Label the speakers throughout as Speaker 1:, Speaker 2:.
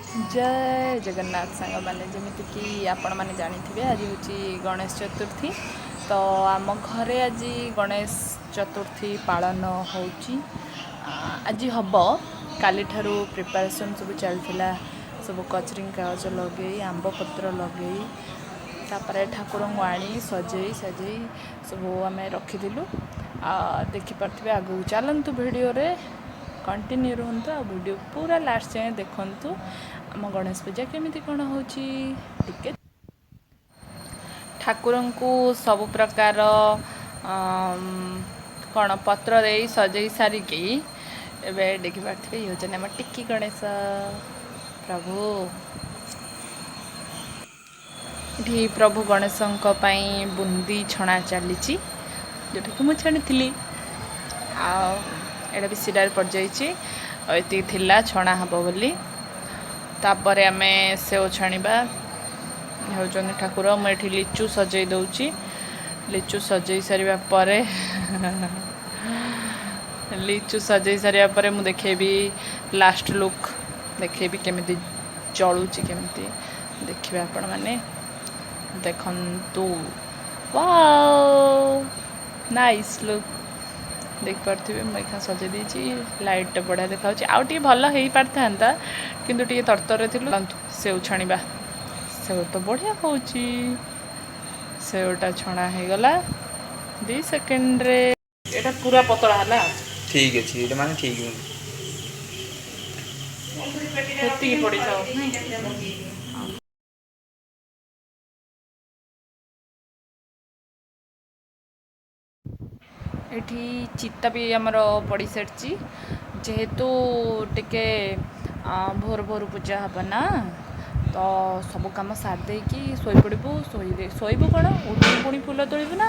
Speaker 1: ଜୟ ଜଗନ୍ନାଥ ସାଙ୍ଗମାନେ। ଯେମିତିକି ଆପଣମାନେ ଜାଣିଥିବେ, ଆଜି ହେଉଛି ଗଣେଶ ଚତୁର୍ଥୀ। ତ ଆମ ଘରେ ଆଜି ଗଣେଶ ଚତୁର୍ଥୀ ପାଳନ ହେଉଛି। ଆଜି ହେବ, କାଲିଠାରୁ ପ୍ରିପାରେସନ୍ ସବୁ ଚାଲିଥିଲା। ସବୁ କଚରିଂ କାଗଜ ଲଗେଇ, ଆମ୍ବ ପତ୍ର ଲଗେଇ, ତାପରେ ଠାକୁରଙ୍କୁ ଆଣି ସଜେଇ ସଜେଇ ସବୁ ଆମେ ରଖିଥିଲୁ। ଦେଖିପାରୁଥିବେ। ଆଗକୁ ଚାଲନ୍ତୁ, ଭିଡ଼ିଓରେ କଣ୍ଟିନ୍ୟୁ ରୁହନ୍ତୁ ଆଉ ଭିଡ଼ିଓ ପୁରା ଲାଷ୍ଟ ଯାଏଁ ଦେଖନ୍ତୁ, ଆମ ଗଣେଶ ପୂଜା କେମିତି କ'ଣ ହେଉଛି। ଟିକେ ଠାକୁରଙ୍କୁ ସବୁ ପ୍ରକାର କ'ଣ ପତ୍ର ଦେଇ ସଜେଇ ସାରିକି ଏବେ ଦେଖିପାରୁଥିବେ, ଇଏ ହେଉଛନ୍ତି ଆମ ଟିକି ଗଣେଶ ପ୍ରଭୁ। ଏଠି ପ୍ରଭୁ ଗଣେଶଙ୍କ ପାଇଁ ବୁନ୍ଦି ଛଣା ଚାଲିଛି, ଯେଉଁଟାକି ମୁଁ ଛାଣିଥିଲି। ଆଉ ଏଇଟା ବି ଶିରାରେ ପଡ଼ିଯାଇଛି ଆଉ ଏତିକି ଥିଲା ଛଣା ହେବ ବୋଲି। ତାପରେ ଆମେ ସେଓ ଛାଣିବା। ହେଉଛନ୍ତି ଠାକୁର। ମୁଁ ଏଠି ଲିଚୁ ସଜେଇ ଦେଉଛି। ଲିଚୁ ସଜେଇ ସାରିବା ପରେ ମୁଁ ଦେଖେଇବି, ଲାଷ୍ଟ ଲୁକ୍ ଦେଖେଇବି, କେମିତି ଜଳୁଛି, କେମିତି ଦେଖିବେ ଆପଣମାନେ। ଦେଖନ୍ତୁ, ୱାଓ, ନାଇସ୍ ଲୁକ୍। ଦେଖିପାରୁଥିବେ, ମୁଁ ଏଇଖା ସଜେଇ ଦେଇଛି। ଲାଇଟ୍ଟା ବଢ଼ିଆ ଦେଖାଯାଉଛି। ଆଉ ଟିକେ ଭଲ ହେଇପାରିଥାନ୍ତା, କିନ୍ତୁ ଟିକେ ତରତରରେ ଥିଲୁ। ଚାଲନ୍ତୁ, ସେଉ ଛାଣିବା। ସେଉ ତ ବଢ଼ିଆ ହେଉଛି। ସେଉଟା ଛଣା ହେଇଗଲା 2 ସେକେଣ୍ଡରେ। ଏଇଟା ପୁରା ପତଳା ହେଲା।
Speaker 2: ଠିକ୍ ଅଛି, ଏଇଟା ମାନେ ଠିକ୍।
Speaker 1: ସେତିକି ପଡ଼ିଥାଉ। ଏଠି ଚିତା ବି ଆମର ପଡ଼ିସାରିଛି। ଯେହେତୁ ଟିକେ ଭୋର ଭୋରୁ ପୂଜା ହେବ ନା, ତ ସବୁ କାମ ସାରି ଦେଇକି ଶୋଇପଡ଼ିବୁ। ଶୋଇବୁ କ'ଣ, ଉଠିକି ପୁଣି ଫୁଲ ତୋଳିବୁ ନା।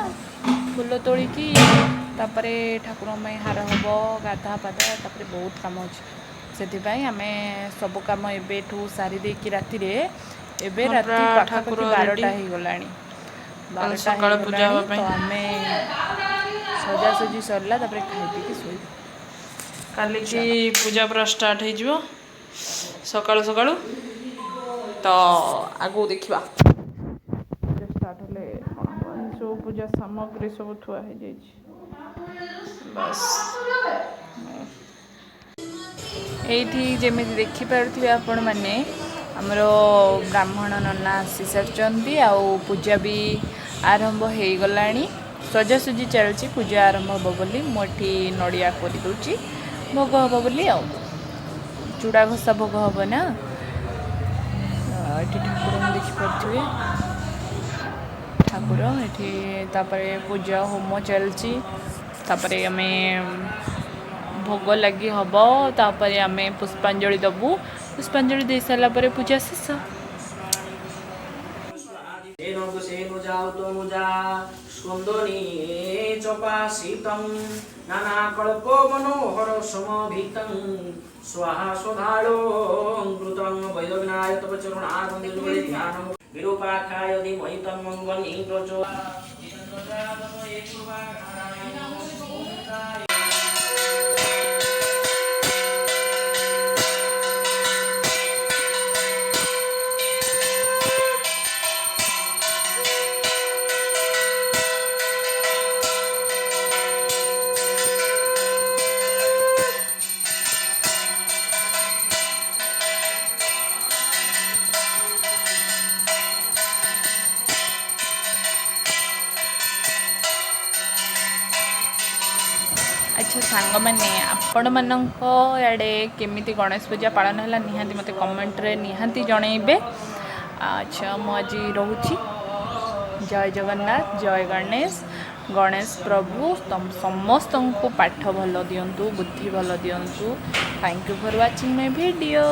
Speaker 1: ଫୁଲ ତୋଳିକି ତାପରେ ଠାକୁରଙ୍କ ପାଇଁ ହାର ହେବ, ଗାଧା ପାଧା, ତାପରେ ବହୁତ କାମ ଅଛି। ସେଥିପାଇଁ ଆମେ ସବୁ କାମ ଏବେଠୁ ସାରି ଦେଇକି ରାତିରେ, ଏବେ
Speaker 3: ହଁ,
Speaker 1: ରାତି
Speaker 3: ପୁରା
Speaker 1: ପାଖାପାଖି
Speaker 3: ଠାକୁର
Speaker 1: 12ଟା
Speaker 3: ready।
Speaker 1: ହେଇଗଲାଣି।
Speaker 3: କାଲି
Speaker 1: 12ଟା
Speaker 3: ସକାଳେ ପୂଜା
Speaker 1: ହେଇଗଲାଣି।
Speaker 3: ହେବା ପାଇଁ।
Speaker 1: ତ ଆମେ ସଜାସଜି ସରିଲା, ତାପରେ ଖାଇ ପିଇକି ଶୋଇବୁ।
Speaker 3: କାଲିକି ପୂଜା ପୁରା ଷ୍ଟାର୍ଟ ହେଇଯିବ ସକାଳୁ ସକାଳୁ।
Speaker 1: ତ ଆଗକୁ ଦେଖିବା ପୂଜା ଷ୍ଟାର୍ଟ ହେଲେ କ'ଣ ହେବ। ଏ ସବୁ ପୂଜା ସାମଗ୍ରୀ ସବୁ ଥୁଆ ହେଇଯାଇଛି ବାସ୍। ଏଇଠି ଯେମିତି ଦେଖିପାରୁଥିବେ ଆପଣମାନେ, ଆମର ବ୍ରାହ୍ମଣ ନନା ଆସିସାରିଛନ୍ତି ଆଉ ପୂଜା ବି ଆରମ୍ଭ ହେଇଗଲାଣି। ସଜାସଜି ଚାଲିଛି, ପୂଜା ଆରମ୍ଭ ହେବ ବୋଲି। ମୁଁ ଏଠି ନଡ଼ିଆ କରିଦେଉଛି, ଭୋଗ ହେବ ବୋଲି। ଆଉ ଚୂଡ଼ା ଘଷା ଭୋଗ ହେବ ନା। ଏଠି ଠାକୁରଙ୍କୁ ଦେଖିପାରୁଥିବେ, ଠାକୁର ଏଠି। ତାପରେ ପୂଜା ହୋମ ଚାଲିଛି। ତାପରେ ଆମେ ଭୋଗ ଲାଗି ହେବ, ତାପରେ ଆମେ ପୁଷ୍ପାଞ୍ଜଳି ଦେବୁ। ପୁଷ୍ପାଞ୍ଜଳି ଦେଇ ସାରିଲା ପରେ ପୂଜା ଶେଷ।
Speaker 4: सेनुजातनुजा स्कन्दनी चपासितं नानाकल्पमनोहर समभितं स्वाहा स्वधालोऽङ्कृतं वैदविनाय तव चरुणारविन्दे ध्यानं विरूपाक्षाय धीमहि तन्नो वह्निः प्रचोदयात्।
Speaker 1: ଆଚ୍ଛା ସାଙ୍ଗମାନେ, ଆପଣମାନଙ୍କ ଆଡ଼େ କେମିତି ଗଣେଶ ପୂଜା ପାଳନ ହେଲା, ନିହାତି ମୋତେ କମେଣ୍ଟରେ ନିହାତି ଜଣେଇବେ। ଆଚ୍ଛା, ମୁଁ ଆଜି ରହୁଛି। ଜୟ ଜଗନ୍ନାଥ, ଜୟ ଗଣେଶ। ଗଣେଶ ପ୍ରଭୁ ସମସ୍ତଙ୍କୁ ପାଠ ଭଲ ଦିଅନ୍ତୁ, ବୁଦ୍ଧି ଭଲ ଦିଅନ୍ତୁ। Thank you for watching my video.